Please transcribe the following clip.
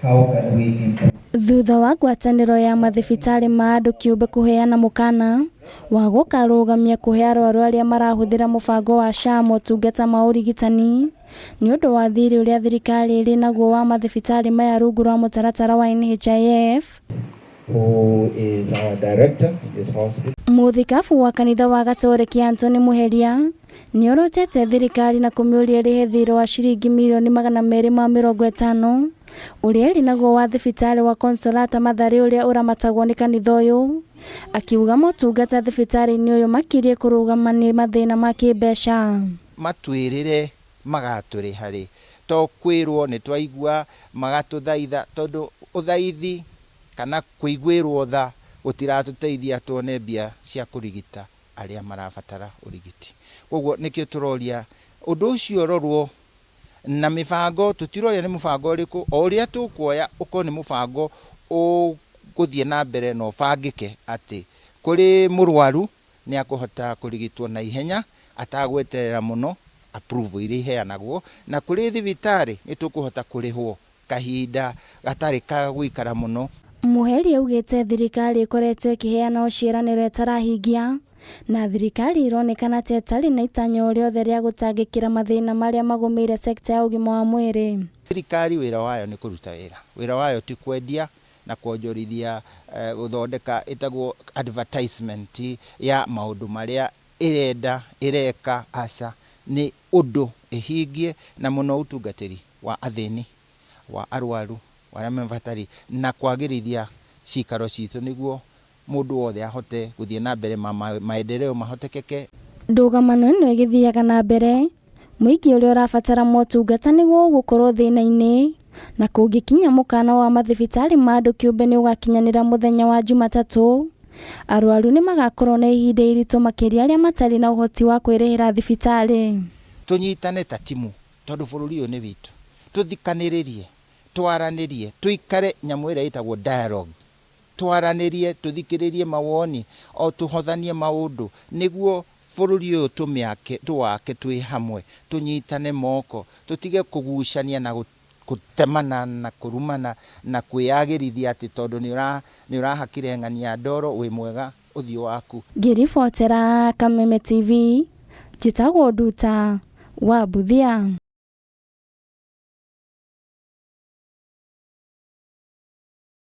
How can we improve? Thutha wa ngwatanĩro ya mathibitarĩ ma andũ kĩũmbe kũheana mũkana wa gũkarũgamia kũhe arwaru arĩa marahũthĩra mũbango wa SHA motungata ma ũrigitani nĩ ũndũ wa thirĩ ũrĩa thirikari ĩrĩ naguo wa mathibitarĩ maya rungu rwa mũtaratara wa NHIF. Who is our director in this hospital. Mũthikabu wa kanitha wa Gatoreki Anthony Muheria nĩorotete thirikari na kũmĩũria ĩrĩhe thirĩ wa ciringi mirioni 250 ũrĩa ĩrĩ naguo wa thibitarĩ wa Consolata Mathare ũrĩa ũramatagwo nĩ kanitha ũyũ, akiuga motungata thibitarĩ-inĩ ũyũ makirie kũrũgama nĩ mathĩna ma kĩmbeca. Matwĩrĩre magatũrĩha rĩ, to kwĩrwo nĩ twaigua magatũthaitha, tondũ ũthaithi kana kũiguĩrwo tha gũtiratũteithia tuone mbia cia kũrigita arĩa marabatara ũrigiti. Koguo nĩkĩo tũroria ũndũ ũcio ũrorwo na mĩbango, tũtiroria nĩ mũbango ũrĩkũ, o ũrĩa tũkuoya ũkorwo nĩ mũbango ũgũthiĩ na mbere na ũbangĩke atĩ kũrĩ mũrwaru nĩ akũhota kũrigitwo na ihenya atagweterera mũno approval iria iheanagwo, na kũrĩ thibitarĩ nĩ tũkũhota kũrĩhwo kahinda gatarĩ ka gũikara mũno. Muheria augĩte thirikari ĩkoretwo ĩkĩheana o ciĩranĩro ĩtarahingia na thirikari ĩronekana ta ĩtarĩ na itanya o rĩothe rĩa gũtangĩkĩra mathĩna marĩa magũmĩire sekta ya ũgima wa mwĩrĩ. Thirikari wĩra wayo nĩ kũruta wĩra, wĩra wayo ti kwendia na kuonjorithia, gũthondeka ĩtagwo advertisement ya maũndũ marĩa ĩrenda ĩreka, aca, nĩ ũndũ ĩhingie, na mũno ũtungatĩri wa athĩni, wa arwaru, wa arĩa mebatari, na kwagĩrithia cikaro citũ nĩguo mũndũ wothe ahote gũthiĩ na mbere, maendeleo mahotekeke. Ndũgamano ĩno ĩgĩthiaga na mbere, mũingĩ ũrĩa ũrabatara motungata nĩguo ũgũkorwo thĩna-inĩ, na kũngĩkinya mũkana wa mathibitarĩ ma andũ kĩũmbe nĩ ũgakinyanĩra mũthenya wa Jumatatũ, arwaru nĩ magakorwo na ihinda iritũ, makĩria arĩa matarĩ na ũhoti wa kwĩrĩhĩra thibitarĩ. Tũnyitane ta timu, tondũ bũrũri ũyũ nĩ witũ, tũthikanĩrĩrie, twaranĩrie, tũikare nyamũ ĩrĩa ĩtagwo dialogue, twaranĩrie, tũthikĩrĩrie mawoni o tũhothanie maũndũ nĩguo bũrũri ũyũ tũmĩake, tũwake twĩ hamwe, tũnyitane moko, tũtige kũgucania na gũtemana na kũrumana na kwĩyagĩrithia atĩ tondũ nĩ ũrahakire ng'ania ndoro wĩ mwega ũthiũ waku. Ngĩribotera Kameme TV, njĩtagwo Nduta wa Mbuthia.